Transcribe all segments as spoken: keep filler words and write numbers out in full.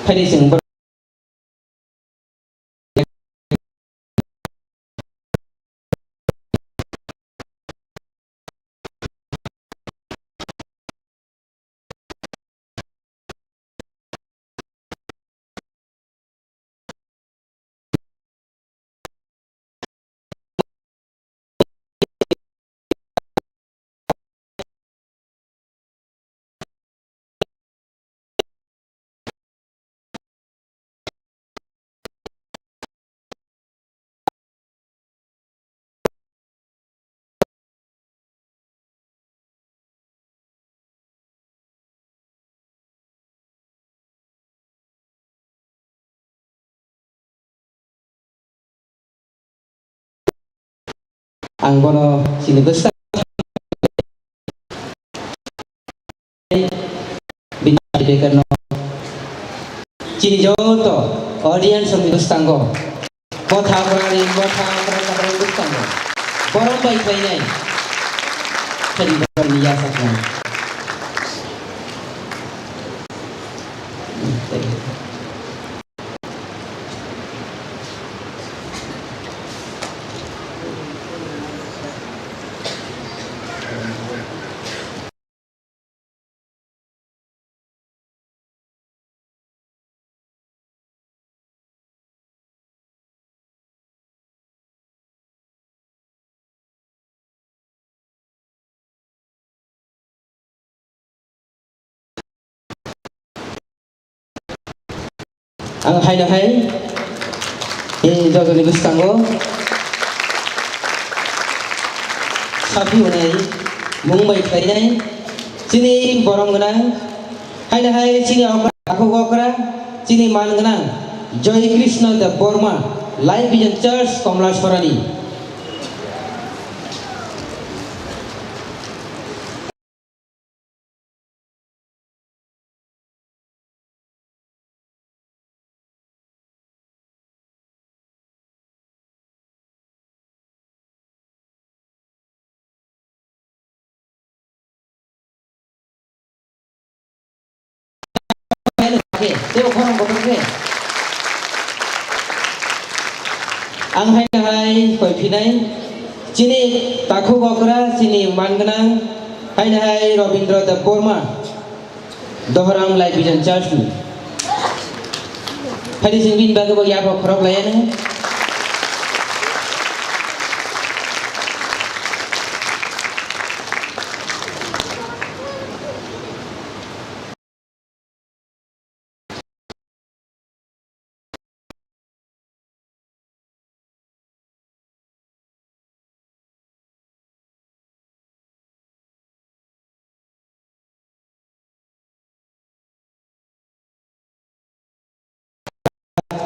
Phaidi chwng borok Ang bono chini bwskango bini bekerno chini joto audience rokni bwskango motha kwrwngni motha kwrwng kwrwng bwskango borom bai khlainai khe boromni yachaknai. Ang haino hai, eh, jotoni bwskango sapi hwnwi mung bai khlainai chini borom gwnang, haino hai chini okra, takhuk okra, chini man gwnang Joy Krishna Deb Borma, Life Vision Church, Komla Sorani. Tei o khorang kotor khe. Ang hai hai koi phinai. Chini takhuk okra, chini man gwnang, hai hai Robindra Deb Borma. Dohoram Life Vision Church ni. Phaidi chwng bini bagwi bo yapha khorok laiya nw.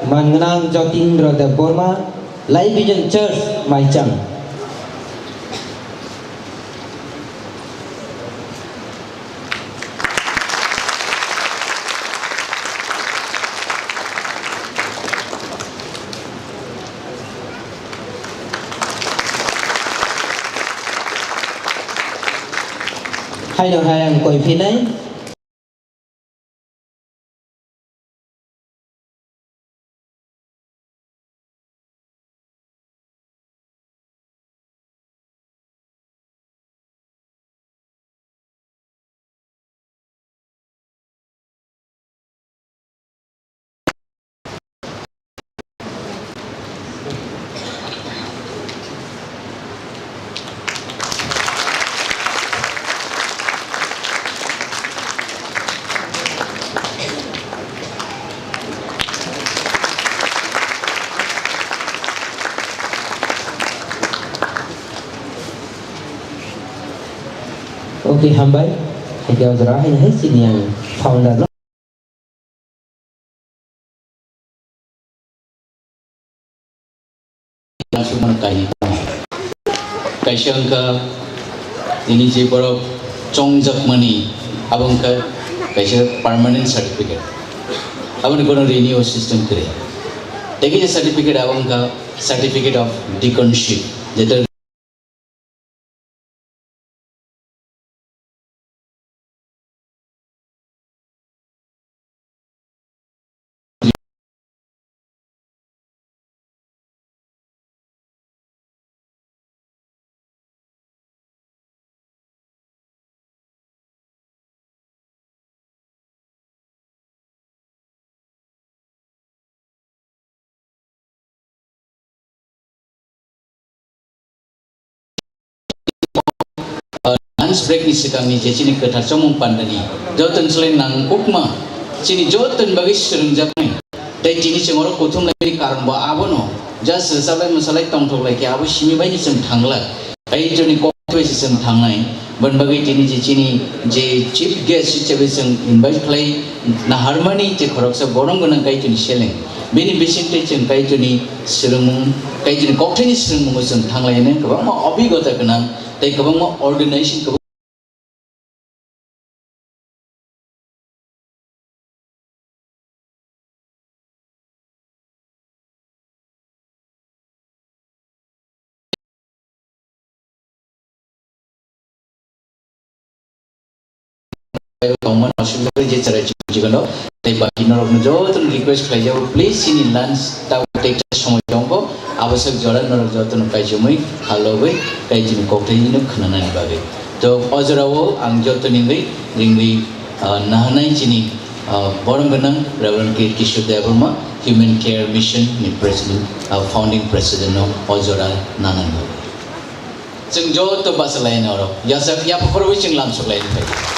Man gwnang Jotindra Deb Borma, Life Vision Church, Maichang. Haino hai ang koi phinai. Okay, hambai. Haikhe o jora haino hai chini ang founder no. Kaisa wngkha nini je borok chongjakmani, abo wngkha kaisa permanent certificate. Aboni kono renewal system kwrwi. Tei kaisa certificate abo wngkha certificate of deaconship, jeto Lunch break ni swkangni je chini kwthar chamung pandani jotoni slai nangkukma chini jotoni bagwi swrwngjaknai. Tei tini chwng oro kuthum laimani karon bo abono, just rwchaplai mwsalai tongthok lai khe abo simi bai ni chwng thangla. Kaitorni kokthai bai se chwng thangnai. Boni bagwi tini je chini je chief guest hisabe chwng invite khlai naharmani je khoroksa borom gwnang Kaitorni seleng. Bini bisingtwi chwng Kaitorni swrwngmung, Kaitorni kokthaini swrwngmungo chwng thanglainai kwbangma obhigota gwnang tei kwbangma organization, kwbang- tongmani osubida je chwrai chwrai jigano, tei baki norokno jotono request khlaijago, please chini lunch ta take somoi tongo, abwswk jora norok jotono kaijomwi halogwi tei chini kokthai no khwnanani bagwi. To o jorao ang jotoni wngwi ringwi, ah, naharnai chini, ah, borom gwnang Reverend K Kishore Debbarma, Human Care Mission ni President, ah, Founding President no o jora nanani bagwi. Chwng joto bachalaina oro. Yasa, yapha khorwi chwng lamsok laina phai.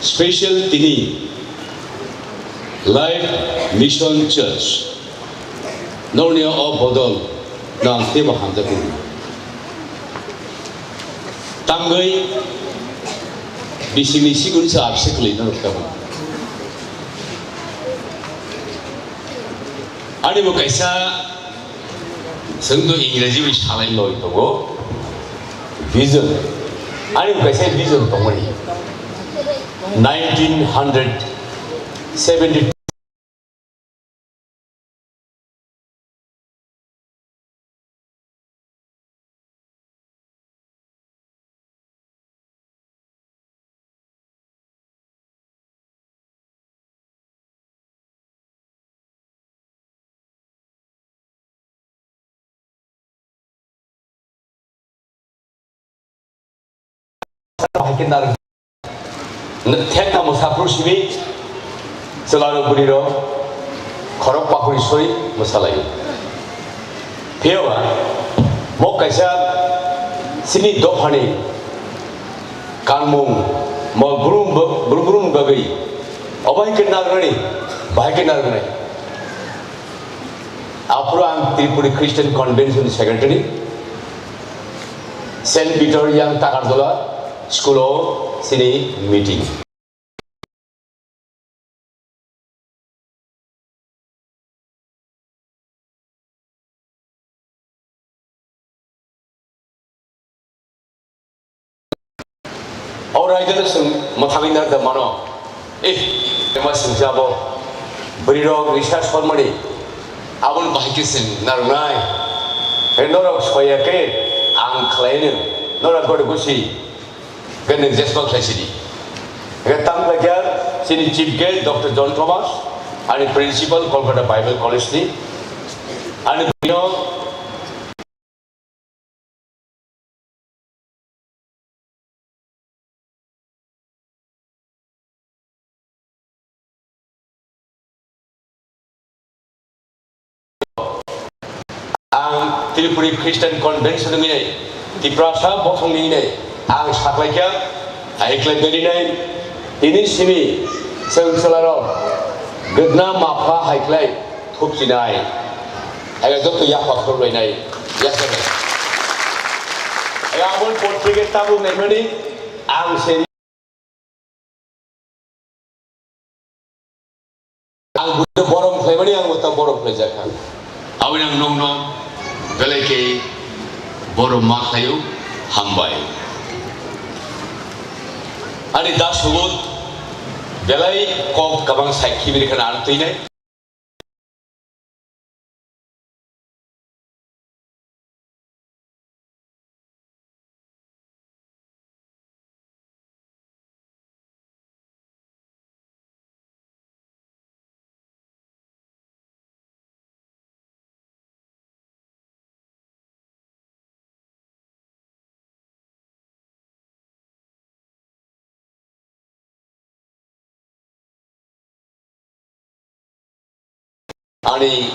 Special tini Life Mission Church norni o bodol nang tebo hamjakmung. Tangwi bisingni sikun sa abse kwlwi norok tabuk. Ani bo kaisa Chwng to Ingreji bai salai loi tongo. Vision. Ani bo kaisa vision tongmani. Nineteen hundred seventy. Thekna mwsaphuru simi chwlarok bwrwirok khorok pakhuri soi mwsalaio. Phiya ba bo kaisa chini dophani kanmung mol brum brum bagwi obo hai khe narwknani, bahai khe narwknai. Aphuru ang Tripuri Christian Convention Secretary, Saint Peter Young Takarjala School o chini meeting. O raida no chwng mwthangwi narwkha mano. Eh, ema chwngsa bo bwrwi rok research khormani aboni bahai khe chwng narwknai. He norok soya khe ang khlaino, norok gori gusi. Khe nwng jesma khlai sidi. Khe tamo khlai khe chini chief guest Doctor John Thomas, ani principal Kolkata Bible College ni, ani bino Ang Tripuri Christian Convention ni nai, Tiprasa bothong ni nai, ang saklaikha, hai khlai beri nai, tini simi chwng chwlarok gwdna mapha hai khlai thupchinai, hai joto yapha khorlainai, yasanai. Hai aboni potrike tabuk naimani, ang se Ang buino borom khlaimani, ang bo ta borom khlaijakha. Aboni ang nokno belai khe borom ma khlaio, hambai. Ani da subut belai kok kabang sai khibiri khana ang twinai. Ani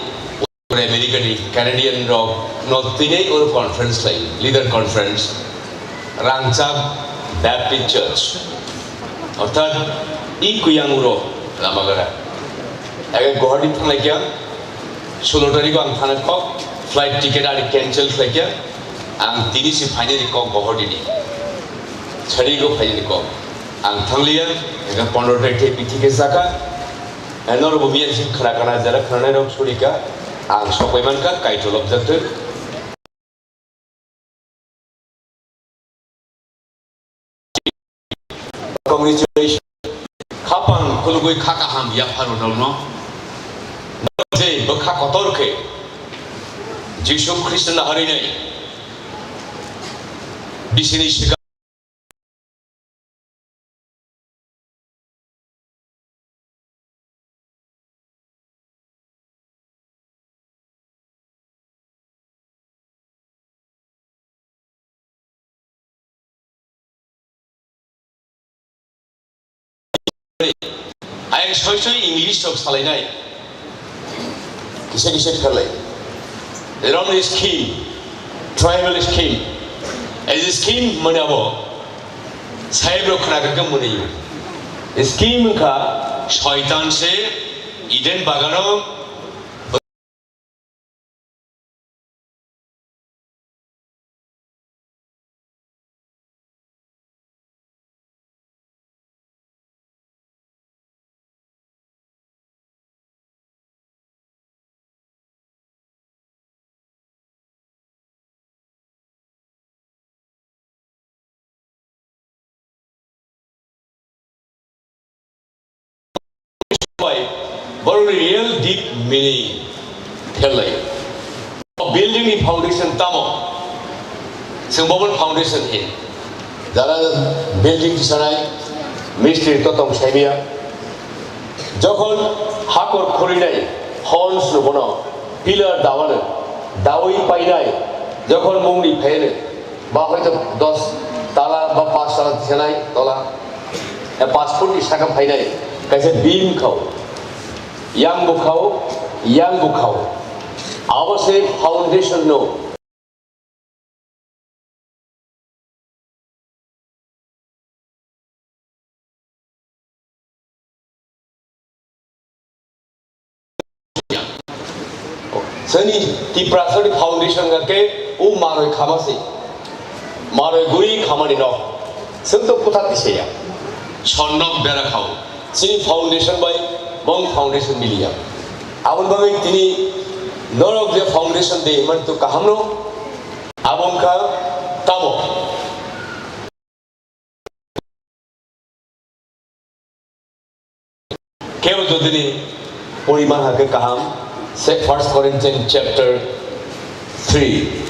America ni Canadian rok no tini oro conference lai, leader conference, Rangchak Baptist Church, orthat i kuyang uro lama gara. Age Guwahati thanglai kya, solo tarik ang thana kok, flight ticket ari cancel khlai kya, ang tini si phainani kok Guwahati ni, sari go phainani kok, ang thangliya, ega pondro tarik thai bithi ke saka, Norok bo miyang sing khwna kana jara khwnanai rok suri ka, ang sokbai man ka, Kaitor lobjak thwk. Congratulations. Khapang khulugwi kha kaham yapharwi rokno. Je bwkha kotor khe Jisu Khristo naharwi nai bisini swkang Ayang soi soi English rok salainai. Kisa kisa kharlai. There only scheme, tribal scheme. As a scheme mane abo. Sahib rok khna khe mane yo. Scheme wngkha soitan se Eden bagano Bai, borok real deep meaning khelai. Building ni foundation tamo? Chwng bo foundation he. Jara building tisanai, mistri to tong saimia. Jokhon hakor khurinai, hons no bono, pillar dawano, dawi painai, jokhon mungni phaino, ba hoito dos tala ba panch tala tisanai tola, e, panch foot ni saka phainai, kaisa beam khao, yang bo khao, yang bo khao. Abo se foundation no. Sani Tiprasani foundation ga ke u maroi khamasi. Maroi guri khamani no. Sento kutha tiseya. Sonnok bera khao. Sini foundation bai bong foundation miliya. Abon bagai tini norok je foundation de man tu kaham no. Abon ka tamo. Kebo jodini poriman hake kaham, se First Corinthians chapter three,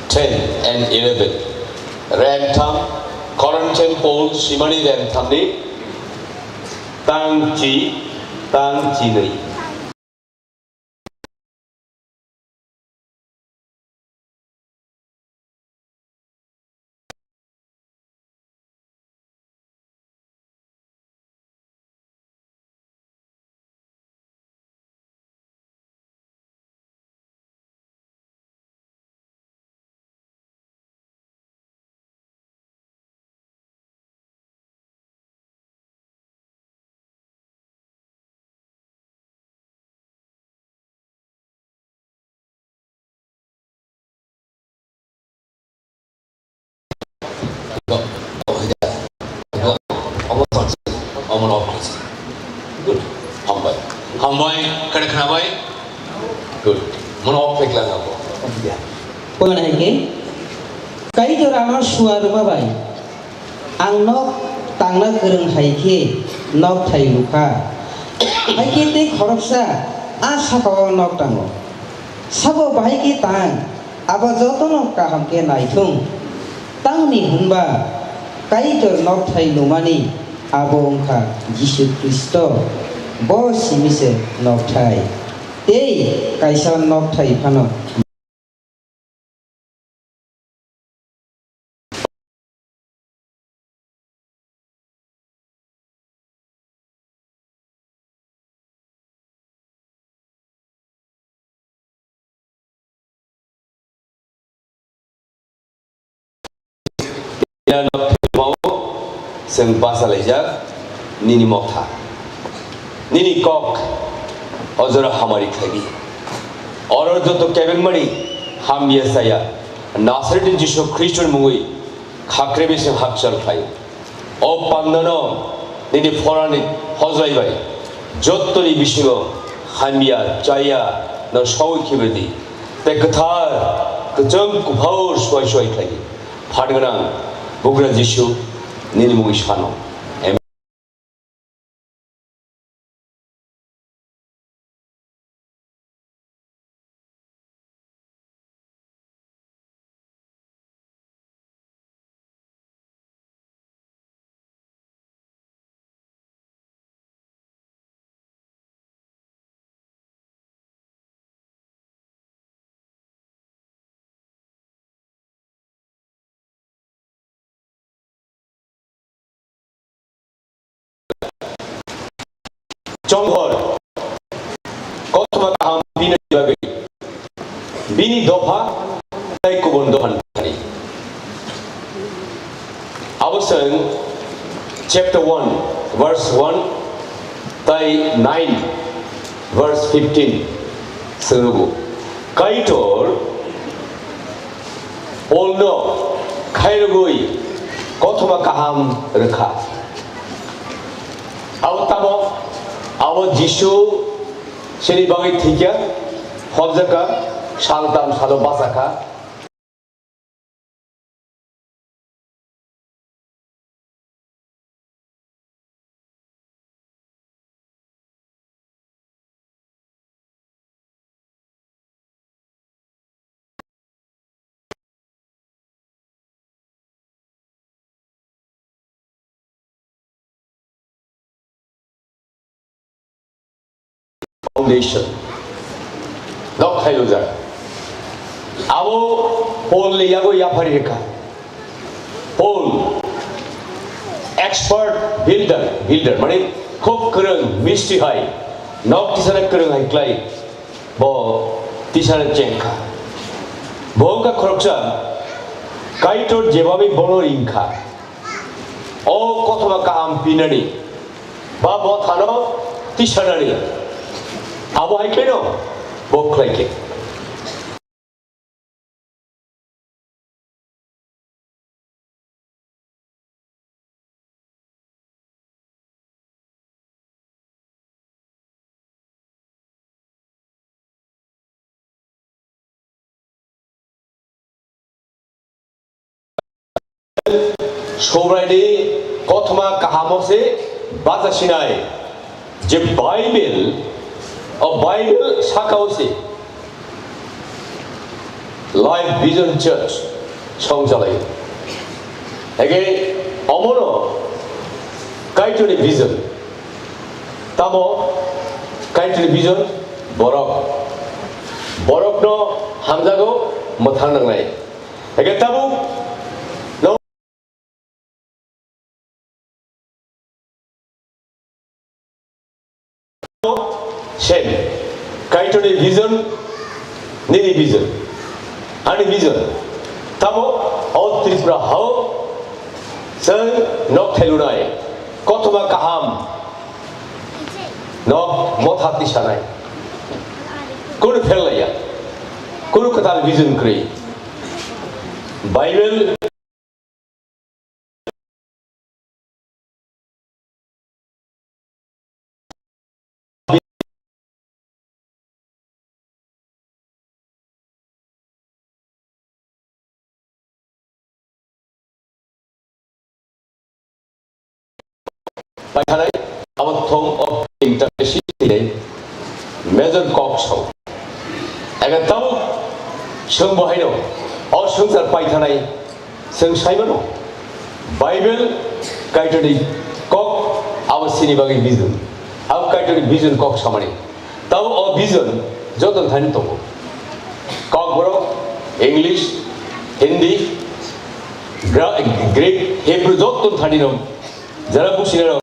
ten and eleven. Remtham, Corinthian Paul simani remthamni tang chi, tang chi nei. Good. Hambai. Hambai, kada khnabai? Good. Mono off khlai abo. Pon hai ke? Kaitor ano suaruma bai. Ang nok tangna kwrwng hai khe nok thai lukha. Hai khe tei khoroksa a sakao nok tango. Sabo bahai khe tang, abo jotono kaham khe naithung. Tamni hwnba Kaitor nok thai lumani abo wngkha Jisu Khristo. Bo simi se nok thai. Tei kaisa nok thai phano. Ina nok thwngmao chwng bachalaijak nini motha. Nini kok o jora hamari khlai di. Oro joto kebengmani hamya saya Nasareti Jisu Khristoni mungwi khakrebe chwng hakchal khlai. O pandano nini phorani hojlai bai jottoni bisingo hamya chaya no sawi khibridi. Tei kwthar kwchwng kuphao suai suai khlai di. Phan gwnang Bugra Jisu, nini mungwi sano. Amen. Chonghor, kothoma kaham bini bagwi, bini dopha tei kubun dophani thani. Abo chwng chapter one, verse one tei nine, verse fifteen chwng rwgo. Kaitor Polno khairogwi kothoma kaham rwkha. Abo tamo, abo Jisu chini bagwi thwikha, hobjakha, saltam salo bachakha. Foundation. Nok khailujak. Abo Paul ni yago yaphari rikha. Paul, expert builder, builder, mane khub kwrwng mistri hai, nok tisana kwrwng hai klai, bo tisana chengkha. Bo wngkha khoroksa Kaitor jebabwi bono ringkha. O kothoma kaham pinani, ba bo thano tisanani, abo hai khlaino bo khlai khe. Sobraini kothoma kahamo se bacha sinai je Bible, o Bible sakao se Life Vision Church songjalai. Ege omono Kaitorni vision. Tamo Kaitorni vision borok. Borokno hamjago mwthang nangnai. Ege tabuk no Same. Kaitorni vision, nini vision, ani vision. Tamo o Tripura hao chwng nok thailunai, kothoma kaham, nok motha tisanai. Kunu pherlaiya, kunu kwtal vision kwrwi. Bible Paithanai, abo thong o international major kok sao. Ega tabuk chwng bo haino, o swngchar paithanai, chwng saimano. Bible Kaitorni kok abo chini bagwi vision. Abo Kaitorni vision kok samani. Tamo o vision joto thani tongo. Kokborok, English, Hindi, Gra-, Greek, Hebrew joto thani no. Jara businero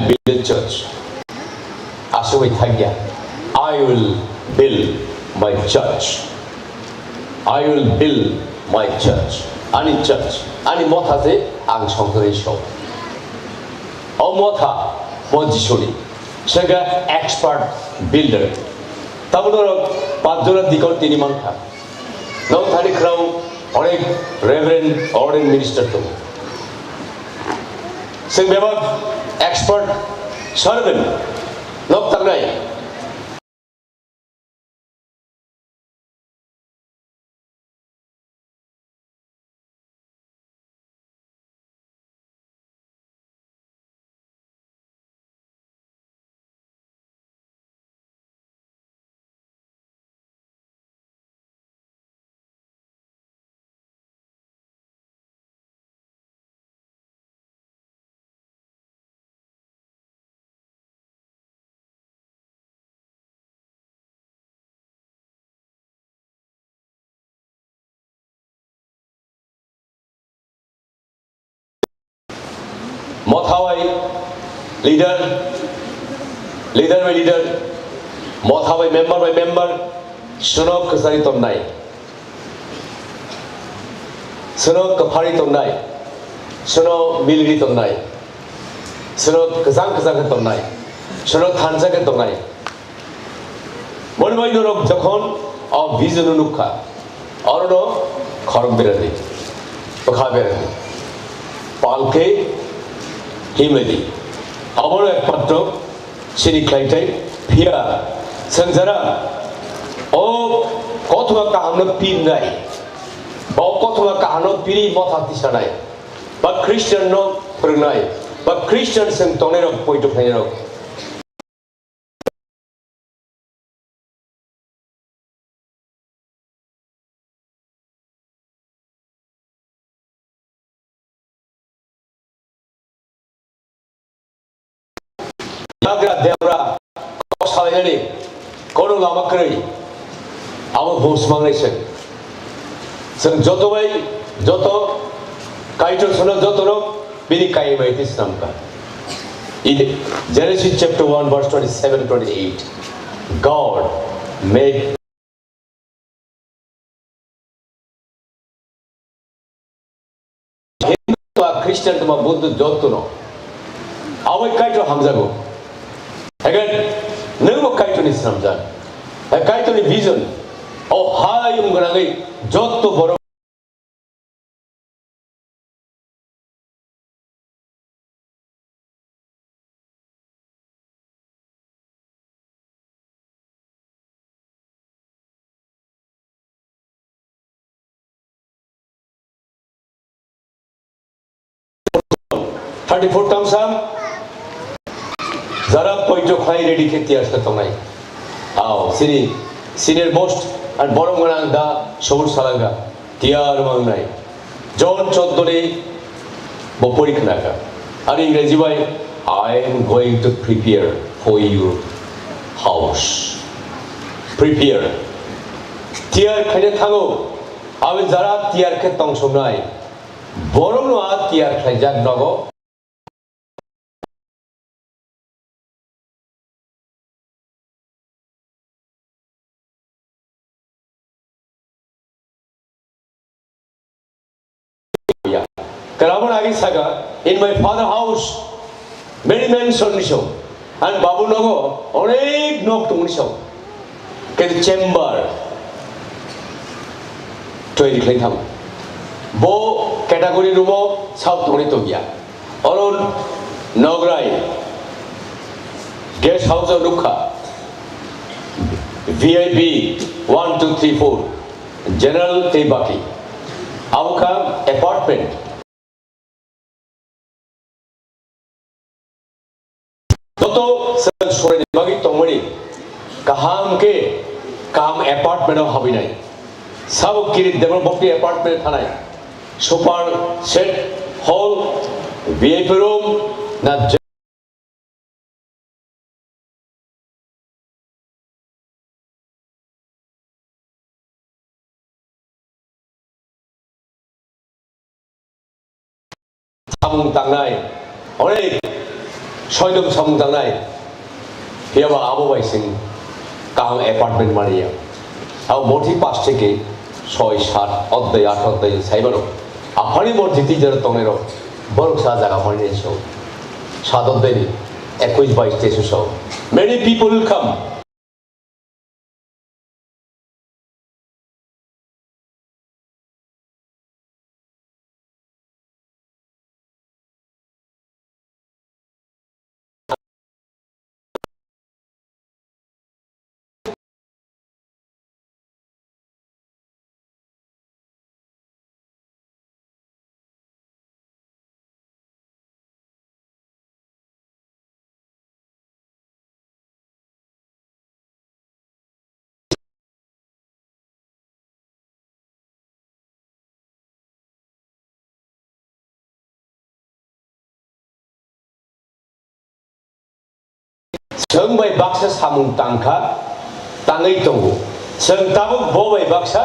build a church. Aswk bai thangya, "I will build my church. I will build my church." Ani church, ani motha se ang songthorwi song. O motha, bo Jisuni, sengkha expert builder. Tabuk norok panch jona dikon tini mankha. Nok thani khwrao onek Reverend, ordained minister tongo. Chwng bebak expert servant nok tangnai. Mothawai leader, leader by leader, mothawai member by member, sono kwchari tongnai, sono kwphari tongnai, sono miliri tongnai, sono kwchang kwchang khe tongnai, sono thansa khe tongnai. Boni bai norok jokhon o vision o nukha, orono khorok beradi, bwkha beradi, pal khe himladi. Abono ekmatro chini khlaithai phiya swngjara o kothoma kahamno pirnai, o kothoma kahamno piri motha tisanai, ba Christian no phwrwngnai, ba Christian chwng tongnairok poito khlainairok. Yagra debra kok salainani kono lama kwrwi, abo buj mangnai se. Chwng joto bai, joto Kaitor sono jotono bini kaimaiti swnamkha. In Genesis chapter one, verse twenty-seven, twenty-eight, God made Hindu ba Christian tongma Buddha jotono aboni Kaitor hamjago. Again, nwngbo Kaitorni swnamjak. Kaitorni vision o hayung gwnangwi joto borok Thirty-four tamsam jara poito khlai ready khe tiyar khe tongnai. Ao, sini senior most and borok gwnang da Sobur Salanga tiyar mangnai. John choddo ni bo pori khnakha. Ani Ingreji bai, "I am going to prepare for you house." Prepare. Tiyar khaina thango. Aboni jara tiyar khe tongsongnai. Borokno a tiyar khlaijak nogo. Kwrwngmani agi saka, "In my father house many mansions," hwnwi song, ani babu nogo onek nok tongmani song. Khe chamber toiri khlai thang. Bo category room o south tongni tongya. Oro nograi guest house o nukha. V I P one, two, three, four. General tei baki. Abo kha apartment. Joto chwng suraini bagwi tongmani kaham khe kaham apartment o habinai. Sabo Kirit Debra Bhakti apartment thanai. Super set hall, V I P room, na Samung tangnai, onek Soidom samung tangnai. Phiyaba abo bai chwng kaham apartment maliya. Abo moti pash theke soi, sat, oddai, ath oddai saimano. Aphani mor jiti jero tongnairok borok sa jaga mani so. Sat oddai ni ekush bais tesu so. Many people will come. Chwng bai baksa samung tangkha, tangwi tongo. Chwng tabuk bo bai baksa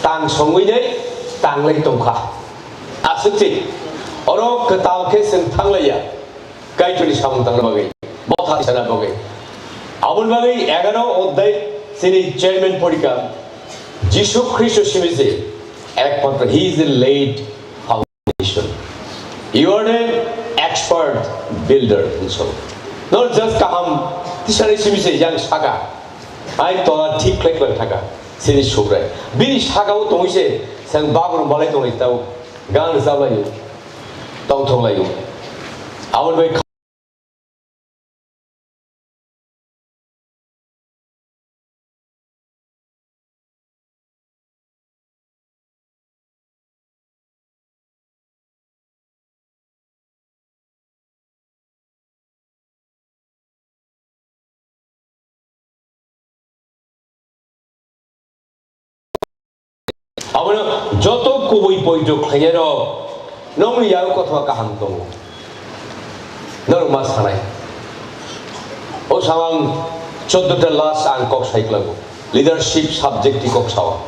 tang songwi nei tanglai tongkha. Aswk se, oro kwtal khe chwng thanglaiya. Kaitorni samung tangna bagwi, botha sana bagwi. Aboni bagwi egaro odhai chini chairman porikha, Jisu Khristo simi se ekmatro, he is the laid foundation. You are an expert builder, hinwi sabo. Not just kaham tisani simi se yang saka, ai tola thik khlai khlai thaka, chini Subrai. Bini sakao tongwi se, sang bagrum balai tongwi tao, gan rwchap laio, tongthok laio. Aboni bagwi Abono joto kubui poito khlainai rok nongni yago kothoma kaham tongo. Norok ma sanai. O samang choddo ta last ang kok sai khlago. Leadership subject ni kok sao.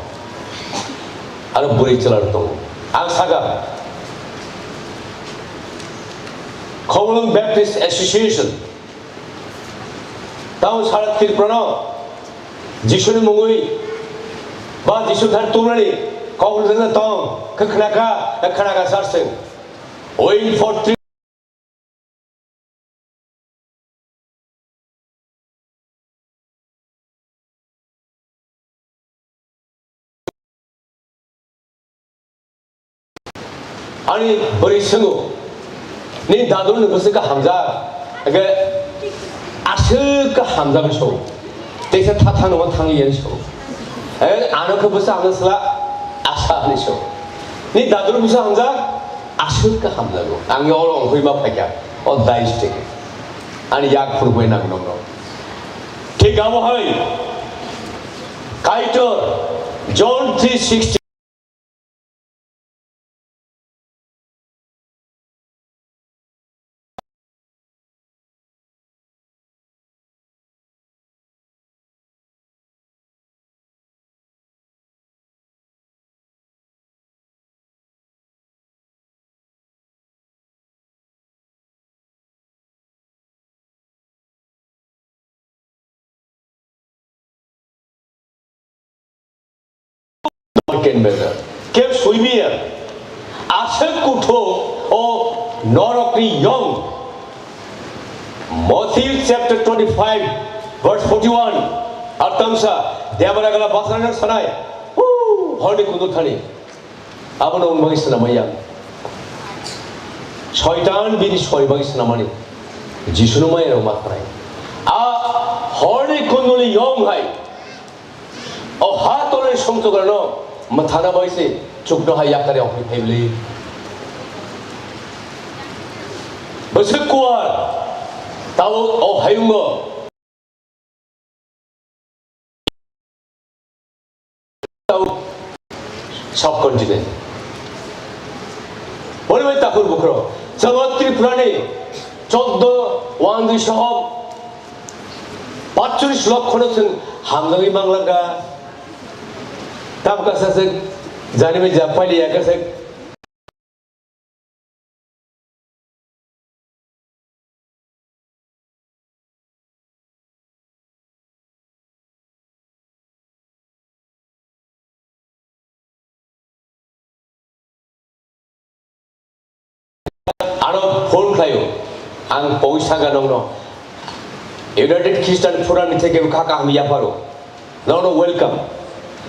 Aro bwrwi chwla rok tongo. Ang saga Khumulwng Baptist Association. Tamo sara Tripura no Jisuni mungwi ba Jisu thani tumrani kok rwjakna tong khe khnakha, khnakha sar sing. Waiting for three. Ani bwrwi swngo, "Ni dadurno bwswk khe hamjak?" Hwnkhe, "Aswk khe hamjak," hwnwi sao. Teisa thathano thangwi hwnwi sao. Hwnkhe, "Ano khe bwsa hamjak sla, asa," hwnwi sao. "Ni dadurno bwsa hamjak?" "Aswk khe hamjago. Ang oro ongkhorwi ma phaikha, o dais theke. Ani yak phurukbai nang nokno." Thik abo hai Kaitor John three sixty. Ken bejar. Khe sui miya. Aswk kuthuk o norokni yong. Matthew chapter twenty-five, verse forty-one. Ar tamsa, Debra gala basra na sanai. Huu, horni kudur thani. Abono wng bagwi swnamwi ya. Soitan bini soi bagwi swnamani. Jisuno maya rok ma khnai. A horni kunduli yong hai. O ha tolni songchokrano mwthana bai se chukno hai yakari ongkhoi phaibli. Bwswk kuar. Tao o hayungo. Subcontinent. Boni bai takhur bukhro. Chwng Tripura ni choddo wangwi soho patcholish lokho no chwng hamjagwi manglangkha. Tam kasa se jani bai ja paili ya kasa. Ano phone khlaio, ang pogwi saka nokno United Christian Forum ni theke kha kaham yapharo. Nono welcome.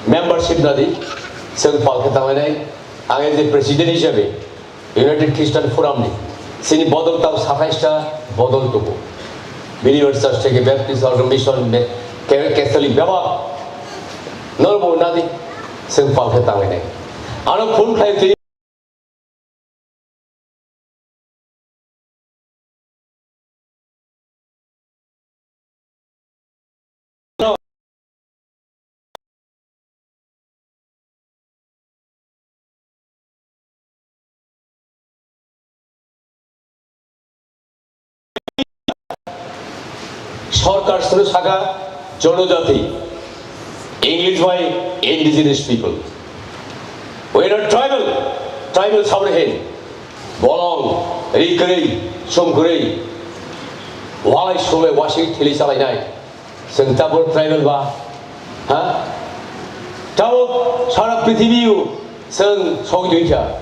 Membership nadi, chwng pal khe tanglainai. Ang as a president hisabe United Christian Forum ni, chini bodol tamo satais ta bodol tubu. Believer Church theke Baptist or Mission, Catholic bebak. Nono bo nadi, chwng pal khe tanglainai. Ano phone khlai twi Sorkar sunu saka jonojati, English bai indigenous people. We are not tribal, tribal sabri hen. Bolong, ri kwrwi, sum kwrwi, walai sulai wasik thili chalainai. Chwng tabuk tribal ba? Ha? Tabuk sara prithibi o chwng sogwi tongkha.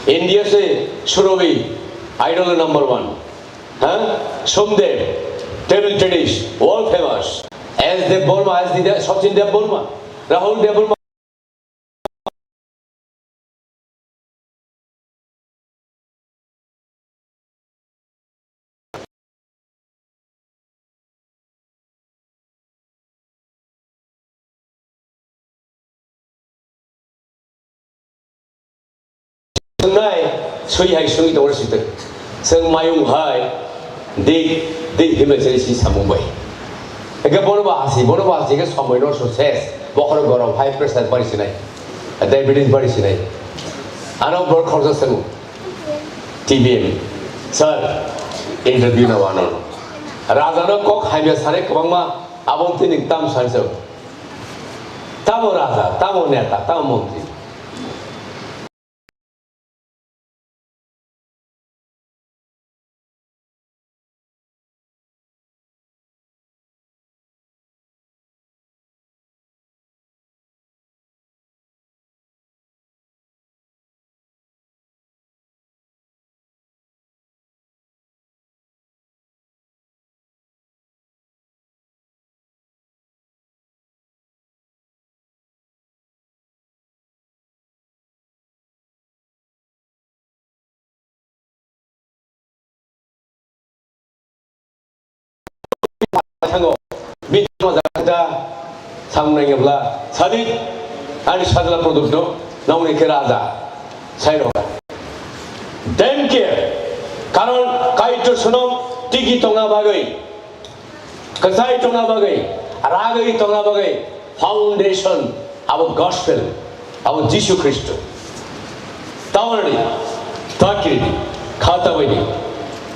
India se Surobi, idol number one. Ha? Somdev, table tennis, world famous. S Debbarma, S D De-, Sachin Debbarma, Rahul Debbarma. Swngnai, swi hai swi tongo sitwk. Chwng mayung hai, di, di himlai chai si samung bai. Eke bono ba hasi, bono ba hasi ke somoi no success. Bokhoro gorom, high pressure bari sinai. Diabetes bari sinai. Ano bor khorsa swngo. T B M. Sir, interview na wano. Raja no kok hai be sare kwbangma, abon tini tam sanse. Tamo raja, tamo neta, tamo montri. Thango, bini majakta samung nangya bla, sadi, ani sajla product no, nongni khe raja, sairo. Dem khe, karon Kaitor sonom tiki tongna bagwi, kwchai tongna bagwi, ragwi tongna bagwi, foundation, abo gospel, abo Jisu Khristo. Tawarni, takirni, khatabaini,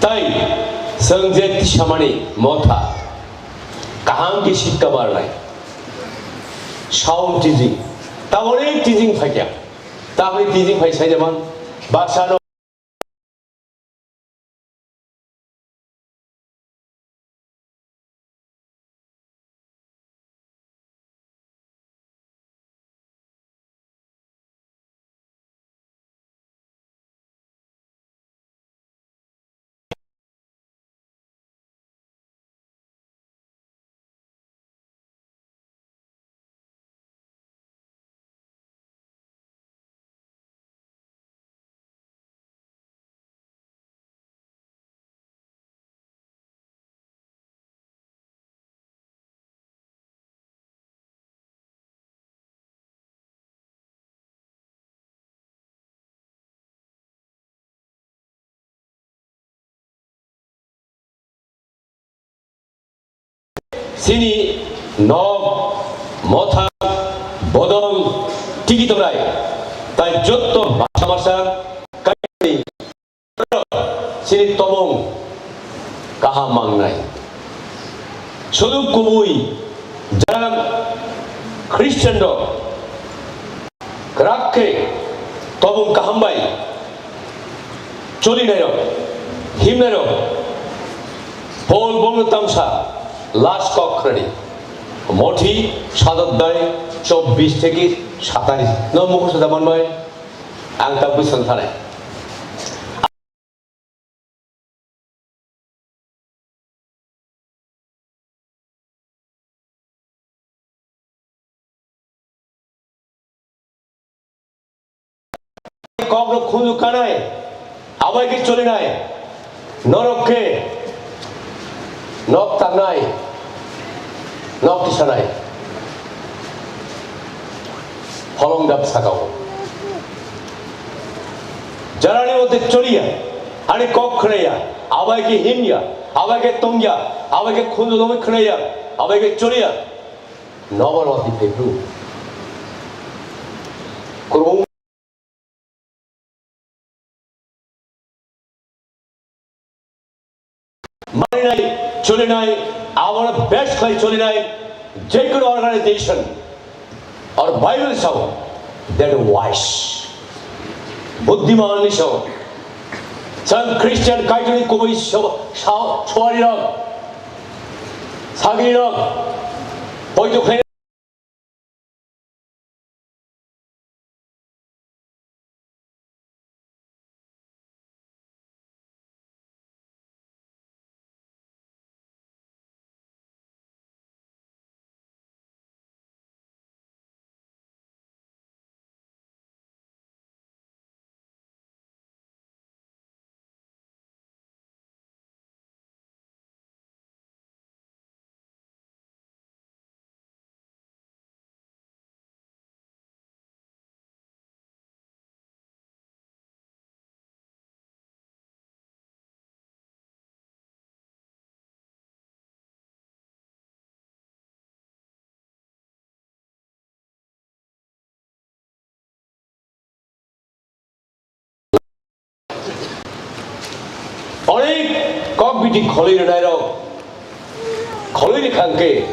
tai, chwng je tisamani motha, kaham khe sikka barnai. Sound teaching, tawarni teaching phaikya, tamni teaching phai sai jaman, baksa no Chini nok, motha, bodol, tiki tongnai, tai jotto masa masa kaini chini tobong kaham mangnai. Sudu kubui jara Christian rok kwrak khe tobong kaham bai choli nairok, him nairok, Paul bongno tamsa last kok khnani. Mothi sadot dai chobbish theke satais. No mukhusto da manbai? Ang ta bwswng thanai. kok rok khunju kanai, abai khe cholinai, norok khe nok tangnai, nok tisanai, holong dap sakao. Jarani mote choliya, ani kok khnaya, abai khe himya, abai khe tongya, abai khe khunju lomwi khnaya, abai khe choliya, nobar wati pepru. Kurung Maninai, cholinai, abono best khlai cholinai, jekono organization, or Bible sao, that wise. Buddhiman ni sao. Chwng Christian Kaitorni kubui sao, sao, suarirok, sagrirok, poito khlai Onek kok biti kholwi rwnai rok, kholwi rwkha hwnkhe,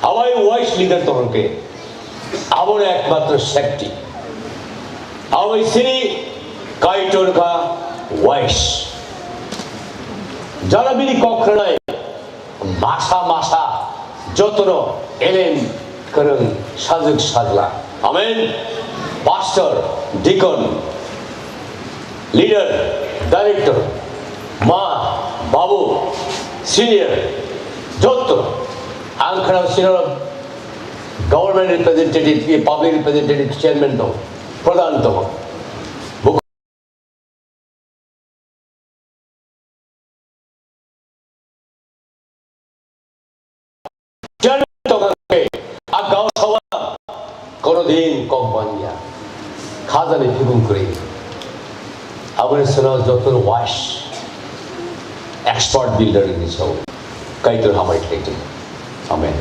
abai wise leader tong hwnkhe, abono ekmatro safety. Abai sini Kaitor kha wise. Jara bini kok khnai, masa masa jotono elem kwrwng sajwk sajla. Amen. Pastor, deacon, leader, director, ma, babu, senior, joto ang khwnao sino government representative, public representative, chairman tongo, pradhan tongo. Chairman tongkha khe, a gaon sabha kono din kok banya. Khajani phibung kwrwi. Aboni salo joto wise, expert builder ni sao. Kaitor hambai khlai tong. Amen.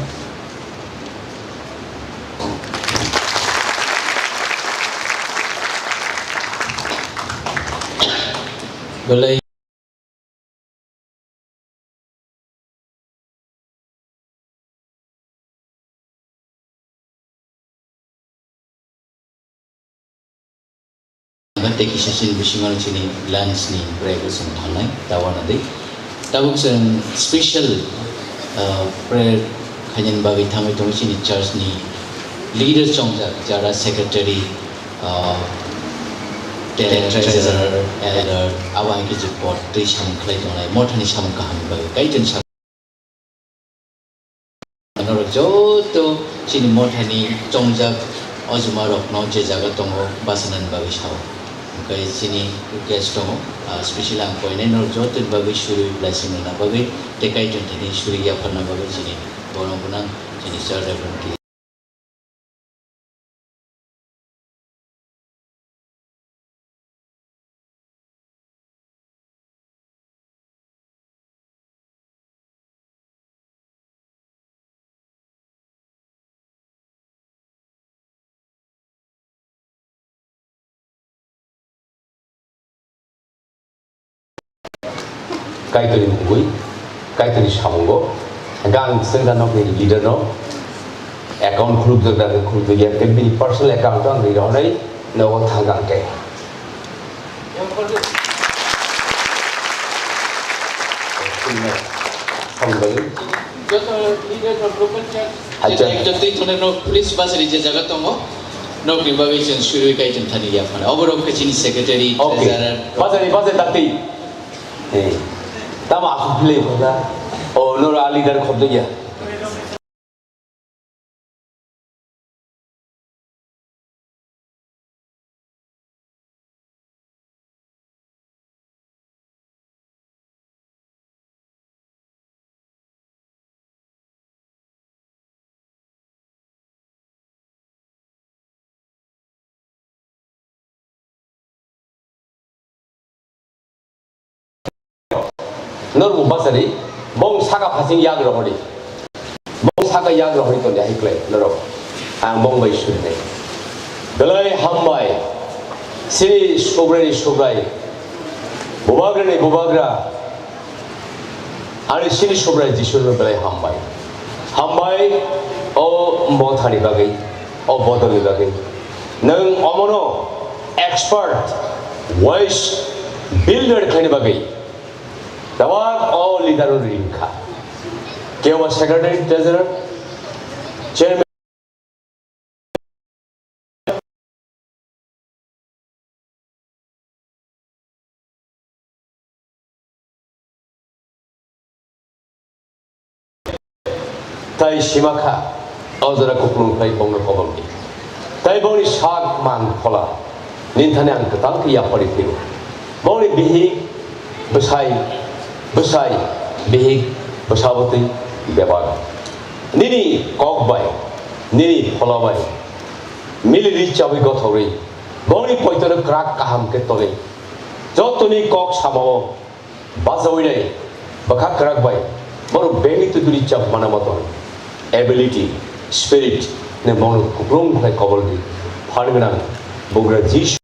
Belai Tei kisa chini bisingo chini lunch ni break o chwng thangnai, ta uanadi. Tabuk chwng special, ah, prayer khainani bagwi thangwi tongo chini church ni leader chongjak, jara secretary, ah, tei treasurer, elder, abo hai khe je pod twi samung khlai tongnai, mothani samung kahamni bagwi kaitor ni samung. Norok joto chini mothani chongjak ojuma rokno je jaga tongo bachanani bagwi sao. Hwnkhe chini guest tongo, ah, special ang koinai norok jotoni bagwi surui blessing rwna bagwi tei kaitor thani surui yapharna bagwi chini borok gwnang chini church Reverend Kaitorni mungwi, Kaitorni samungo, hwnkhe ang chwngsa nokni leader no account khulukjak da, khulukjakya, tei bini personal account o ang ri rohornai, nogo thang ang tei. Hambai. Joto leader no local church. Acha. Ekta tei thone no please basari je jaga tongo. Nokni bagwi chwng surui kaitor thani yaphana. Oborok khe chini secretary, okay, treasurer. Basari, basari dakti. Hey. Tamo asuk philai khoda. O nora leader khobdo ya. Norok bo bachari, bong saka phasing yak rohori. Bong saka yak rohori toni hai klai norok. Ang bong bai suri nai. Belai hambai. Sini Subrai ni Subrai. Bubagra ni Bubagra. Ani sini Subrai Jisu no belai hambai. Hambai o mothani bagwi, o bodolni bagwi. Nwng omono expert, wise builder khaini bagwi. Tabak o leader o ring kha. Kebo secretary, treasurer, chairman. Tai sima kha, o jora kuplung khlai bongno kobol di. Tai bongni sak man phola, nini thani ang kwtal khe yapharwi phiro. Bongni bihik, bwsai, bwsai, bihik, bwsabotwi bebak. Nini kok bai, nini phola bai, mili ri chabwi gothorwi, bongni poitono kwrak kaham khe tolwi. Jotoni kok samao, Bachawi nai, bwkha kwrak bai, borok bengwi twi twi chap mana moto, ability, spirit, ne bono kuplung khai kobol di, phan gwnang, bugra Jisu.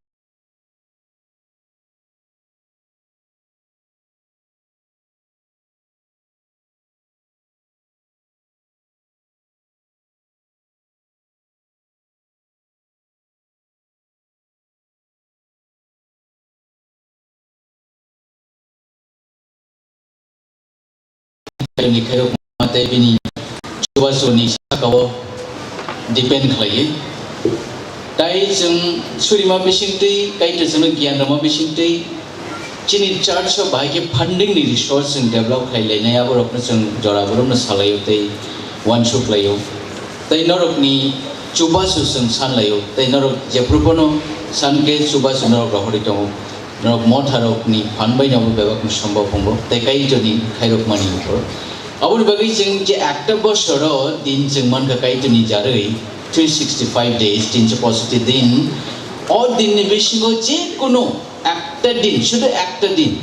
Ni khairok ma tei bini chubachu ni saka o depend khlaiwi. Tai chwng surima bisingtwi, Kaitor chwngno giyan rwma bisingtwi, chini church o bahai khe funding ni resource chwng develop khlai lainai, aborokno chwng jora borokno salaio tei uansuk laio. Tei norokni chubachu chwng san laio, tei norok jephru bono san khe chubachu norok rohorwi tongo. Norok motharokni phan bai no bebakni sombok wngo, tei Kaitorni khairokmani ufur. Aboni bagwi chwng je ekta bosoro din chwng mankha Kaitorni jarwi three sixty five days, tinso poisotti din. O dinni bisingo je kunu ekta din, sudu ekta din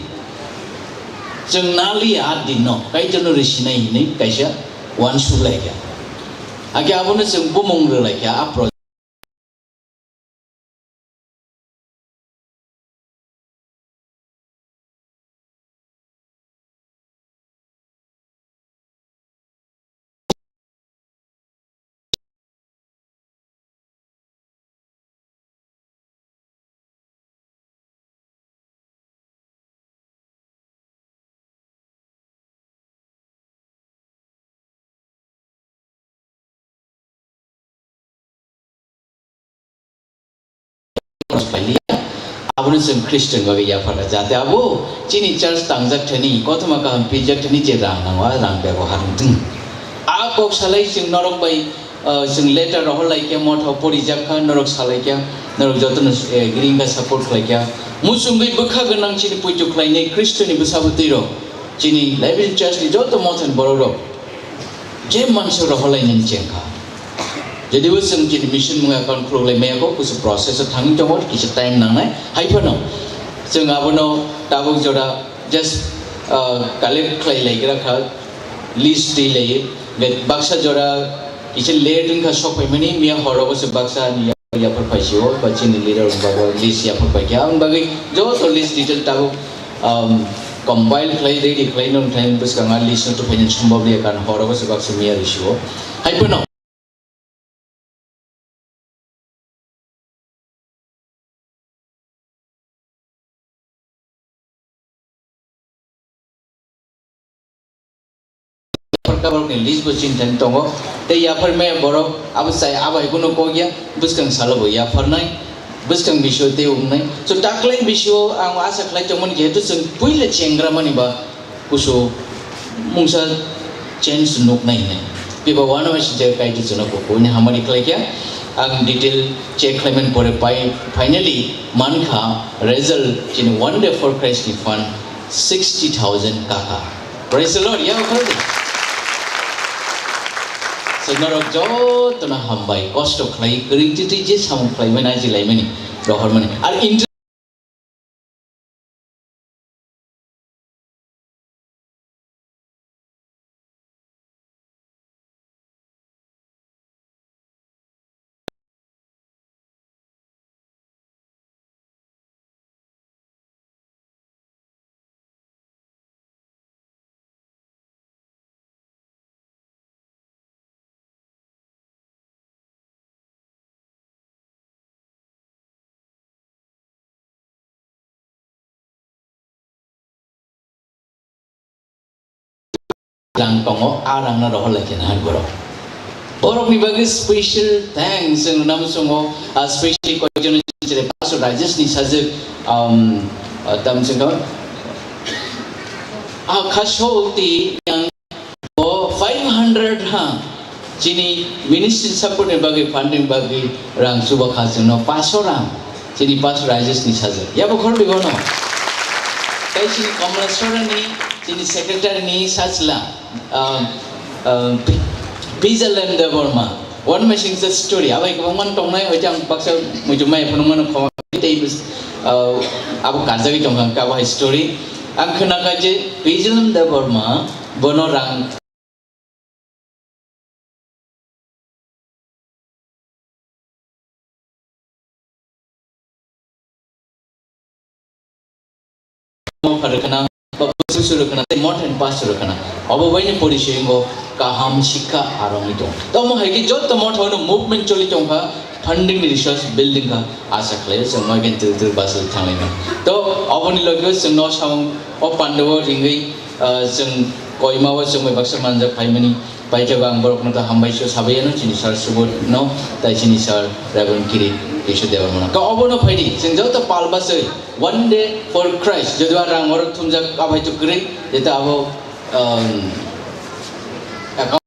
chwng naliya, a dinno Kaitorno risinai hinwi kaisa uansuk laikha. Hakhe abono chwng bumung rwlaikha, a pro- Aboni chwng Christian bagwi yapharkha, jate abo chini church tangjak thani, kothoma kaham pijak thani je rang nango, a rang bebohar wngthwng. A kok salai chwng norok bai, ah, chwng letter rohor laikha, motha porijak kha, norok salai kha, norok jotono, eh, gring kha, support khlai kha. Muchungwi bwkha gwnang chini poito khlainai Khristoni bwsabwtwi rok, chini Living Church ni joto mothani borok rok. Je mansa rohorlainani chengkha. Jodibo chwng chini mission mung account khuluk lai maya kho, kusu process o thangwi tongo, kisa time nangnai. Hai phano chwng abono tabuk jora just, uh, collect khlai lai gra kha, list twi lai. Be-, baksa jora kisa late wngkha sok phaimani, miya horo bo se baksa ni ya-, yaphar phaisio, ba chini leader wngba bo list yaphar phaikha. Ang bagwi joto list detail tabuk, um, compile khlai, ready khlai, nung thai bwskango list no tuphaina sombab liya, karon horo bo se baksa miya risio. Hai phano. Yaphar kaborokni list bo chini thani tongo. Tei yaphar maya borok abo chai abai bono kok ya, bwskang salo bo yapharnai, bwskang bisio tei wngnai. So, taklai bisio ang asa khlai tongmani, jehetu chwng puila chengra mani ba kusu mungsa change nuknai hinwi. Phiba uanamasingcha Kaitor chwngno kuphuruni hamari khlaikha. Ang detail check khlaimani pore pai, finally mankha result chini One Day for Christ ni fund sixty thousand kaka. Praise the Lord. Ya, okhardi. So, norok jotono hambai, kosto khlai, kwrwngtwi twi je samung khlaimani, ajilaimani, rohormani. Ar inter- rang tongo, a rangno rohor lai khe nahar borok. Borokni bagwi special thanks chwng rwna muchungo, ah, specially koijon chwrai Pastor Rajesh ni sajwk, um, ah, tam chwng, ah, kha soti yang bo five hundred ha chini ministry support ni bagwi, funding bagwi rang chuba kha chwngno paso rang chini Pastor Rajesh ni sajwk. Yabo khoroknwi bono. Tei chini Komla Sorani, chini secretary ni sachla. Ah, ah, Pi-, Pijalem Debbarma, one machine set story, abo kwbangma tongnai, hoi ang baksa muchung mai phunuk mano khoma tei, ah, abo karjagwi tongkha, abo hai story. Ang khwnakha je Pijalem Debbarma, bono rang Mo pha rwkhana, ba busu su rwkhana, tei mot and pass rwkhana. Obo baini porisoyungo kaham sikha arongwi tong. Tomo hai khe joto motha no movement choli tongkha, funding ni resource building kha, asa khlaio chwng moi khe twrwk twrwk bus rok thanglai mano. To oboni logio chwng no samung o pandao ringwi, ah, chwng koima o chwng bai baksa manjak phaimani. Paithago ang borokno ta hambai sio sabaiyano, chini sir Subodh no, tai chini sir Reverend Kirit Keshu Debbarma no. Ka obono phaidi, chwng joto pal baswi, one day for Christ, jodi ba rang oro thumjak abai to kwrwi, jeta abo, um, account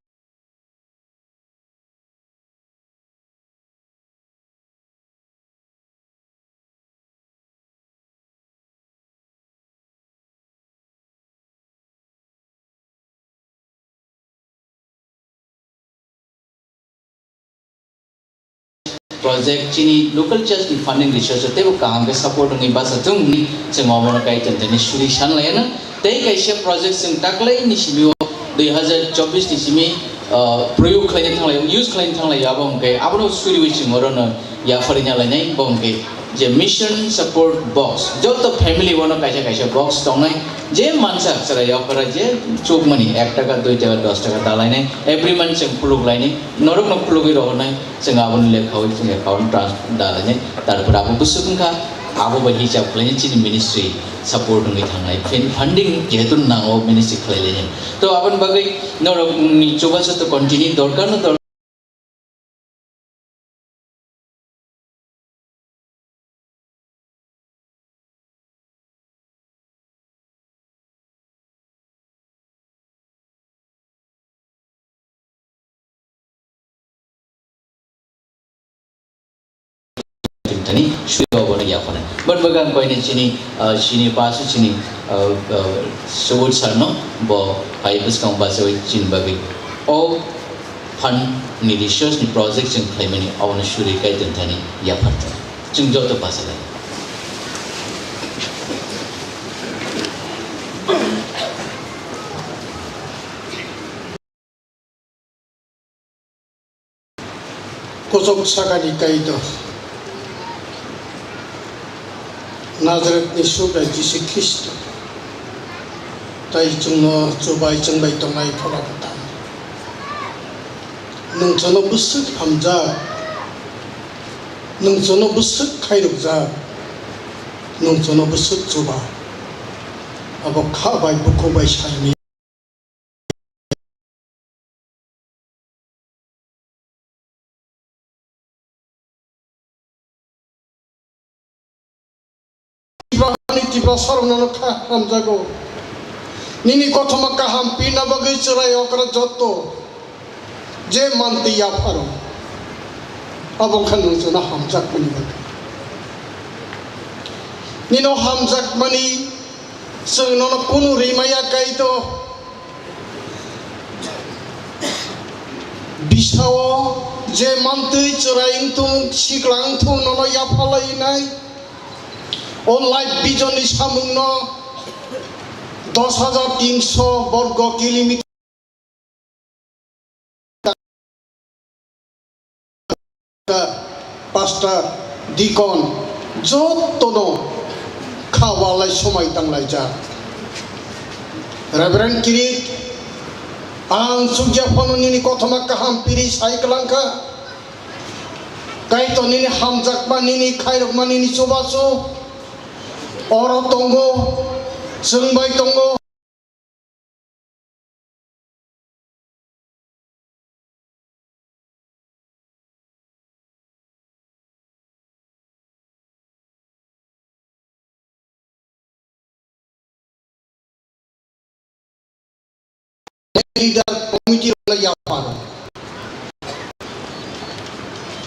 Project chini local church ni funding resource teibo kaham khe support wngwi basa thung hwnwi chwng omono Kaitor thani suri san laiyana. Tei kaisa project chwng taklai ni simi o dui hazar chobbish ni simi, ah, proyog khlaina thanglai, use khlaina thanglai abo hwnkhe abono suriwi chwng orono yapharina lainai bo hwnkhe je mission support box, joto family bono kaisa kaisa box tongnai, je mansa chwrai okra je chukmani ek taka, dui taka, dos taka dalainai, every month chwng khuluk lainai, norokno khulugwi rohornai, chwng aboni lekhawi chwng account transfer dalainai, tarpor abo bwswk wngkha, abo bai hisab khlainai chini ministry support wngwi thangnai, fin-, funding jehetu nango ministry khlailainai. To aboni bagwi norokni chubachu to continue dorkar no dorkar. Thani suri obo no yaphana. But bagan koine chini, ah, chini pasu chini, ah, ah, Subodh sir no bo hai bwskang bachawi chini bagwi. O fund ni research ni project chwng khlaimani obono suri Kaitor thani yaphartha. Chwng joto bachalai. Kuchuk sakani Kaitor, Nazaretni Subrai Jisu Khristo, tai chwngno chubai chwng bai tongnai Phola Kwthang. Nwng chwngno bwswk hamjak, nwng chwngno bwswk khairokjak, nwng chwngno bwswk chuba. Abo kha bai bukhuk bai saimaya. Tiprasani Tiprasa rokno kha hamjago. Nini kothoma kaham pirna bagwi chwrai okra jotto je mantwi yapharo. Abo wngkha nwng chwngno hamjakmani bagwi. Nino hamjakmani chwng nono kunu rimaya Kaitor. Bisao je mantwi chwrai wngthung, sikla wngthung nono yapha lainai. O life vision ni samungno dos hajar tinso borgo kilometer Pastor, deacon, jotono kha walai somai tanglaijak. Reverend Kirit, ang chukya phano nini kothoma kaham piri sai kwlangkha. Kaitor nini hamjakma, nini khairokma, nini chubachu oro tongo, chwng bai tongo. leader committee rok no yapha rw.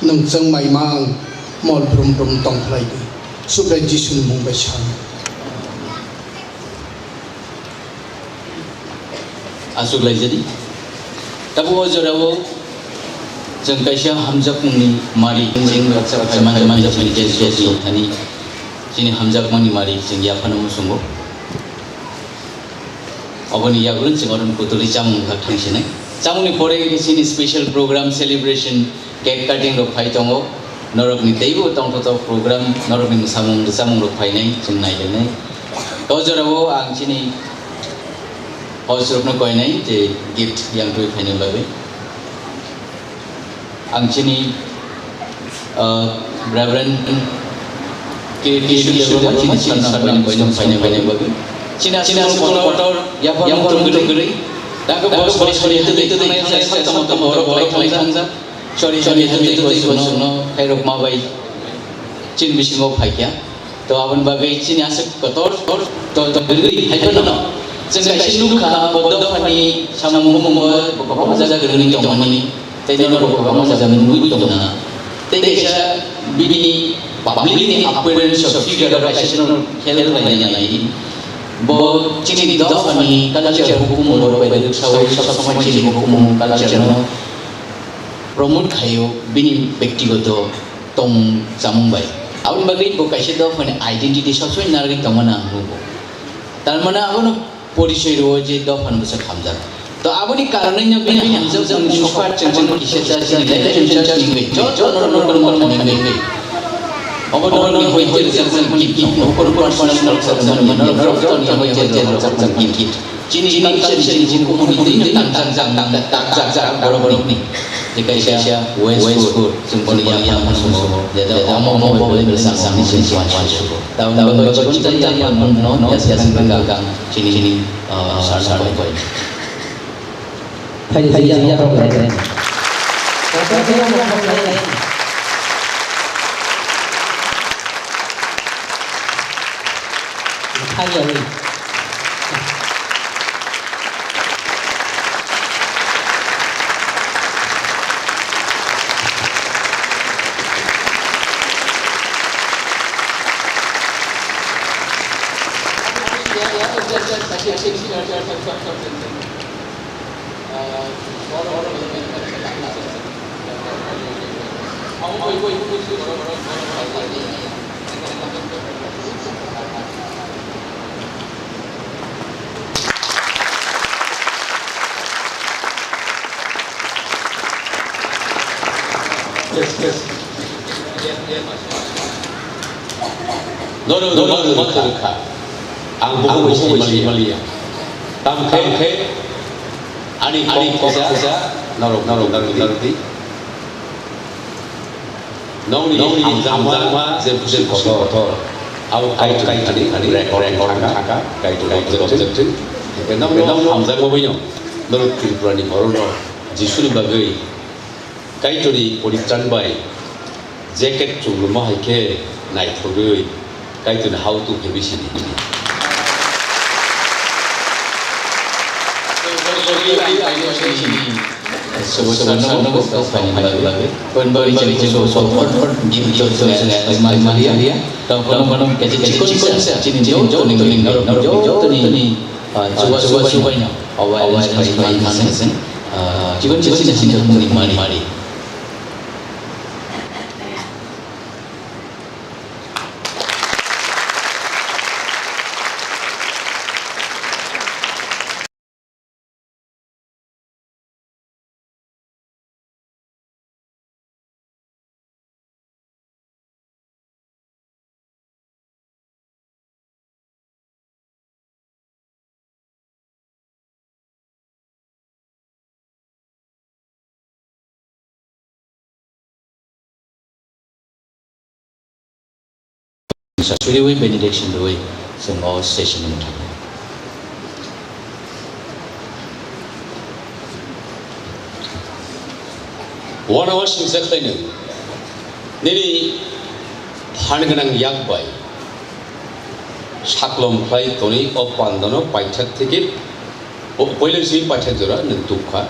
Nwng chwng mai mang mol brum brum tong khlai di. Subrai Jisuni mung bai sa. Aswk laijadi. Tabuk o jorao chwng kaisa hamjakmungni mari, chini hamjakmani mari chwng yaphano muchungo. Oboni yagulo chwng oro kutulwi chamung wngkha thangsinai. Chamungni pore chini special program celebration. Cake cutting rok phai tongo, norokni teibo tongthotok program, norokni mwsamung rwchapmung rok phainai chwng nailainai. O jorao ang chini host rokno koinai je gift yang twi phaina bagwi. Ang chini, uh, Reverend K T Debbarma chini chini sarnam koinai phaina bagwi. Chini aswk kotor yapharmung tongwi. Dangka boss boss ni twi twi thangnai sai sai tamo tamo borok lai thangjak. Sorry, sorry, sorry, sorry, sorry, no, khairok ma bai. Chini bisingo phaikya. To aboni bagwi chini aswk kotor, to, to, to, gwnwi hai phano. Chwng kaisa nukha, bo dophani samung humung bo, bo kwbangma jaga gwnwi tongmani. Tei nono bo kwbangma jaga nugwi tongna. Tei kaisa bini public ni appearance of figure kaisa no khel khlaina nai. Bo chini dophani culture hukumu borok bai rwksawi sob somoi chini hukumu culture no promote khaio bini bektigoto tongmung chamung bai. Aboni bagwi bo kaisa dophani identity sob somoi narwgwi tongmani ang nugo. Tar mane abono porichoi rwo je dophani bwswk hamjak. To aboni karonwi no bini hamjakmung sokha chwng chwng kisa cha chini ladies and gentlemen, joto norok norok norok norok norok. Obo norokni hoite rwjakmani gift no, obo personal rwjakmani, norok joto ni hoite rwjakmani gift. Chini culture, chini hukumu ni twi no tangjak, tangjak, tangjak, borok borok ni. Je kaisa, kaisa waste food, chwng bono yapharmung sugo. Jado omo, omo, omo, omo, omo, omo, omo, omo, omo, omo, omo. Tabuk, tabuk, tabuk, chini yapharmung no, jas, jas, gang, gang, chini, chini, uh, sarna koi, koi. Thani thani yang yang rok lai. Thani yang. Yes, yes. Norok, norok, norok, norok kha. Ang buku bai sini maliya. Tam khe, tam khe, ani kok kisa, norok, norok, norok di. Nokni, nokni hamjakma je busi kotor. Abo Kaitor ni, ani, ani, rek, rek, thaka, Kaitor ni object. Nokni hamjakma bai no. Norok Tripura ni borok no Jisu ni bagwi Kaitor ni poritran bai jacket chumluma hai khe naithogwi Kaitor ni hau tong khe bisi ni. Chini joto ni, ah, chuba chuba ni, ah, chibon chibon ni, chini joto ni mari. Suriwi benediction rwi chwng o session ni mwthangwi. Uanao singcha khlaino, nini phan gwnang yak bai saklom khlai tonwi o pandano paithak thikit Poila simi paithak jora nwng tubkha.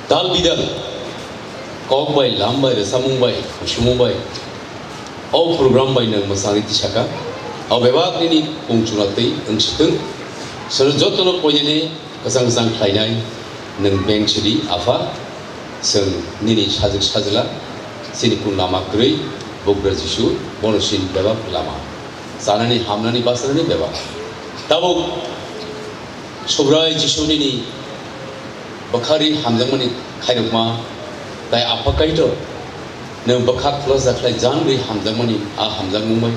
Dal bidal, kok bai, lam bai, rwchapmung bai, sumung bai, o program bai nwng mwsangwi tisaka. O bebak nini kung chuna twi wng sitwng. Chwng jotono koinene kwchang kwchang khlainai nwng beng sidi, Apha. Chwng nini sajwk sajla, chini kung lama kwrwi, Bugra Jisu, bono chini bebak lama. Chanani, hamnani, bachanani bebak. Tabuk Subrai Jisu nini bwkhari hamjakmani khairokma, tai Apha Kaitor, nwng bwkhak khulajak khlai janri hamjakmani a hamjakmung bai.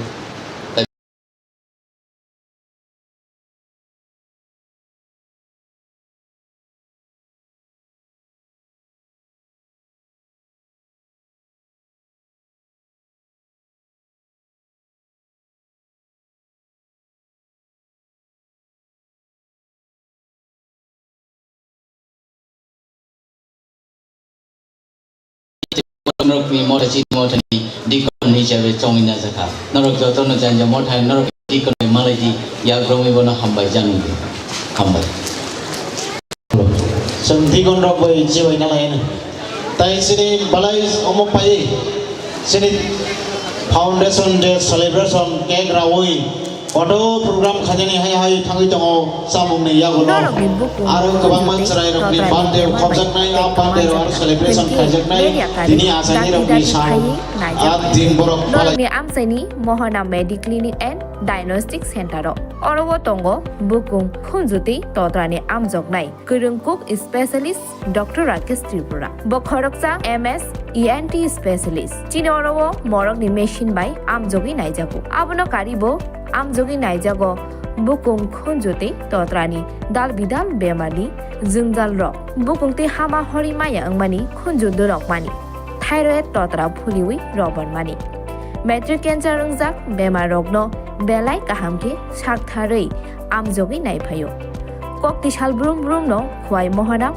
Norokni motha chini mothani deacon hisabe chongwi najakha. Norok jotono janja motha norok deacon bai malaidi, yagromwi bono hambai janwi. Hambai. Chwng deacon rok bai chibai nalaino. Tai chini balai omo pai chini foundation day celebration cake rawi. Kotor program khainani hai hai thangwi tongo chamungni yagulo. Norokni bukung aro kwbangma chwrairokni birthday khopjaknai, a birthday aro celebration khaijaknai tini achaini rokni sam. A din borok palai. Norokni amchaini Mohana Mediclinic and Diagnostic Center o. Oro o tongo bukung khunju tei totrani amjoknai. Kwrwng kuk specialist Doctor Rakesh Tripura. Bo khoroksa M S E N T specialist. Chini oro o morokni machine bai amjogwi naijago. Abono karibo amjogwi naijago bukung khunju tei totrani dal bidal bemarni jwngjal rok. Bukung tei hama hori maya wngmani khunju dwrokmani. Thyroid totra phuliwi robormani. Matric cancer wngjak bemar rokno belai kaham khe saktharwi amjogwi naiphaio. Kok tisal brum brum no Khwai Mohana